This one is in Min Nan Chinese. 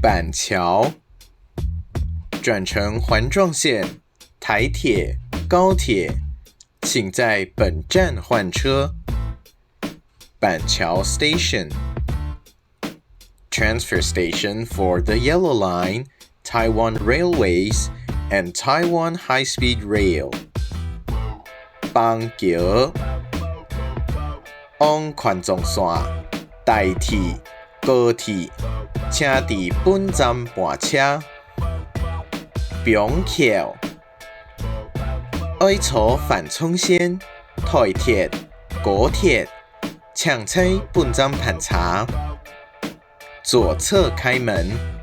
板橋，轉乘環狀線、台鐵、高鐵，請在本站換車。板橋 Station, transfer station for the Yellow Line, Taiwan Railways, and Taiwan High-Speed Rail. 板橋，往環狀線、台鐵、高鐵，請佇本站換車。板橋，愛坐環狀線、台鐵、高鐵，請在本站換車。左側開門。